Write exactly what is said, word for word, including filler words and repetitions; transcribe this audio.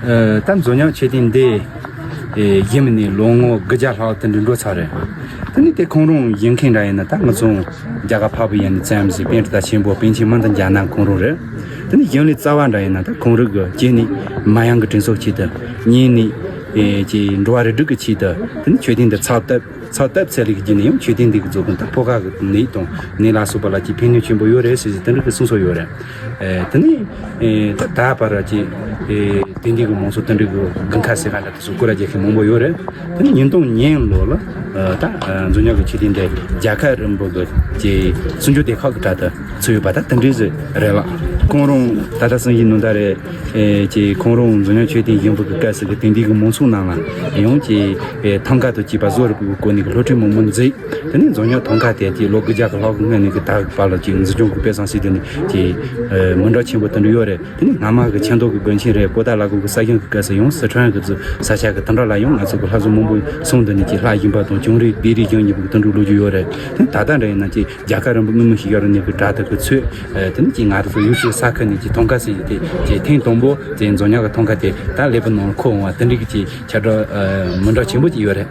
ཨ། ད་མཛོ་ཉག་མཆོད་རྟེན་འདི་ཨེ་ཡིན་མིན་ནས་ལོ་ངོ་དགུ་བརྒྱ་ལྷག་དེ་འདྲ་འགྲོ་ཚར་རེད། དེ་ནས་དེ་ཁོང་རང་ཡིན་མཁན་འདྲ་ཡིན་ན། ད་ང་ཚོ་རྒྱ་གར་འཕགས་པའི་ཡུལ་ནས་བཙན་བཟས་པཎྜི་ཏ་ཆེན་པོ་པཎ་ཆེན་མི་ལྡན་རྒྱ་ནག་ཁོང་རང་རེད། དེ་ནས་གཞུང་ལས་རྩ་བ་འདྲ་ཡིན་ན། ད་ཁོང་རང་གི་གཅིག་ནས་མ་ཡང་གི་དྲིན་གཟོ་ཆེད་དུ། གཉིས་ནས་ཨེ་ཅིག་འགྲོ་བ་རིགས་དྲུག་གི་ཆེད་དུ། དེ་ནས་མཆོད་རྟེན་འདི་ཚབ་བཏབ། ཚབ་བཏབ་ཚད་ལས་ཀྱི་བརྒྱུད་ནས་ཡང་མཆོད་རྟེན་འདི་གི་རྫོགས་ཀུན་ད་ཕོ་ཁ་གི་ནད་དང་ནད་ལ་སོགས་པ་ལ་ཅིག་ཕན་ནུས་ཆེན་པོ་ཡོད་རེད་ཟེར་ཟེར་དེ་འདྲ་གི་གསུང་སྲོལ་ཡོད་རེད། ཨེ་དེ་ནས་ཨེ་ད་ད་བར་ཅིག་ཨེ་དེང་དུས་ཀྱི་མང་ཚོགས་དེ་འདྲ་གི་དགུན་ཁ་ཟེར་ག་འདྲ་དེ་ཚོ་སྐོར་ར་རྒྱག་མཁན་མང་པོ་ཡོད་རེད། དེ་ནས་ཉིས་སྟོང་ཉེར་ལོ་ལ་ཨ་ད་ཨ་མཛོ་ཉག་གི་མཆོད་རྟེན་དེ་རྒྱལ་ཁབ་རིམ་པ་གི་ཅིག་སྲུང་སྐྱོབ་སྡེ་ཁག་གི་གྲལ་དུ་ཚུད་ཡོད་པ་ད་དེ་འདྲ་ཟིག་རེད་ལགས། ཁོང་རང་ད་ལྟ་སང་ཉིན་ནང་ད་རེད། ཨེ་ཅེ་ཁོང་རང་མཛོ་ཉག་མཆོད་རྟེན་བཞེངས་པ་གི་སྐབས་སུ་གི་དེང་དུས་ཀྱི་མང་ཚོགས་རྣམས་ལ་ཡང་ཅེ་ཨེ་ཐང་ག་དང་བཅས་པ་བཟོ་རིག་པའི་སྒོ་ནས་གི་སློབ་ཁྲིད་མང་པོ་མཛད། དེ་ནས་མཛོ་ཉག་ཐང་ག་དེ་ཅེ་ལོ་དགུ་བརྒྱ་གི་ལྷག་གི་སྔོན་ནས་གི་ད་བར་ལ་ཅེ་འཛིན་སྐྱོང་གི་དཔེ་བཟང་ཞིག་དེ་ནས་ཅེ་ཨེ་མི་འདྲ་ཆེན་པོ་དེ་འདྲ་ཡོད་རེད། དེ་ནས་སྔ་མ་གི་ཆབ་མདོ་གི་དགོན་ཆེན་རེད། པོ་ཏཱ་ལ་ཁུག་གི་ས་ཞིང་གི་སྐབས་སུ་ཡང་སི་ཁྲོན་གི་ས་ཆ་གི་དེ་འདྲ་ལ་ཡང་ང་ཚོ་གི་ལྷ་བཟོ་མང་པོ་སོང་། འདི་ནས་ཅེ་ལྷ་བཞེངས་པ་དང་གྱང་རས་ལྡེབས་རིས་བཞེངས་མཁན་གི་དེ་འདྲ་ལོ་རྒྱུས་ཡོད་རེད། དེ་ད་ལྟ་འདྲ་ཡིན་ན་ཅེ་རྒྱལ་ཁབ་རིམ་པ་དངུལ་མུན་ཤེལ་གྱི་རིང་ནས་གི་གྲལ་དུ་གི་ཚུད། ཨ་དེ་ནས་ཅིག་ང་རང་ཚོ་ཡུལ་ཤུལ་ས་ཁུལ་ནས་ཅིག་ཐང་ག་ཟེར་ཡི་དེ་ཅིག་ཐེངས་དང་པོ་ཅིག་མཛོ་ཉག་གི་ཐང་ག་དེ་ད་ཀླད་པའི་ནང་འཁོར་འོང་བ་དེ་འདྲ་གི་ཅིག་ཁྱབ་བསྒྲགས་ཨ་མི་འདྲ་ཆེན་པོ་ཅིག་ཡོད་རེད།